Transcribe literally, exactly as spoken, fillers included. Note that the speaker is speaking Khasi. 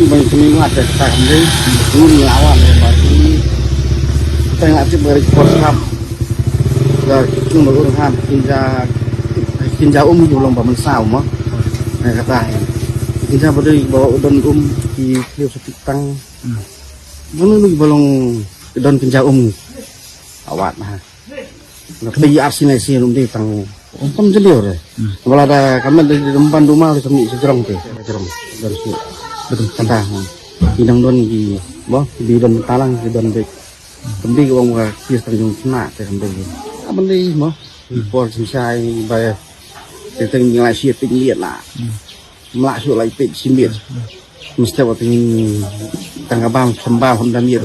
Ban kami wat da kata kam dei. Ni ni awan da ba ni. Tang ati bari kuat kap. Da kum ba urang ham kinja, kinja um ki ba long ba mynsaw mo. Na kata. Kinja ba dei ba u don um ki kliw sa tik tang. Ba ni ba long don kinja um. Awat na. Na phi ar sien sien um dei tang. Kam jeliu re. Wala da kam da dum ban duma re kami si jrong te. Jrong. Don si. Betul. Kata. Ki dang don ki mo, ki don talang, ki don bek. Kam dei ki ong ba ki tang jong kena te kam dei. Kam dei mo. Por jingshai ba. Te tang ngi lai shi pik miet la. Mla shu lai pik shi miet. Mesti ba tang tang ka bam sembal hom da miet.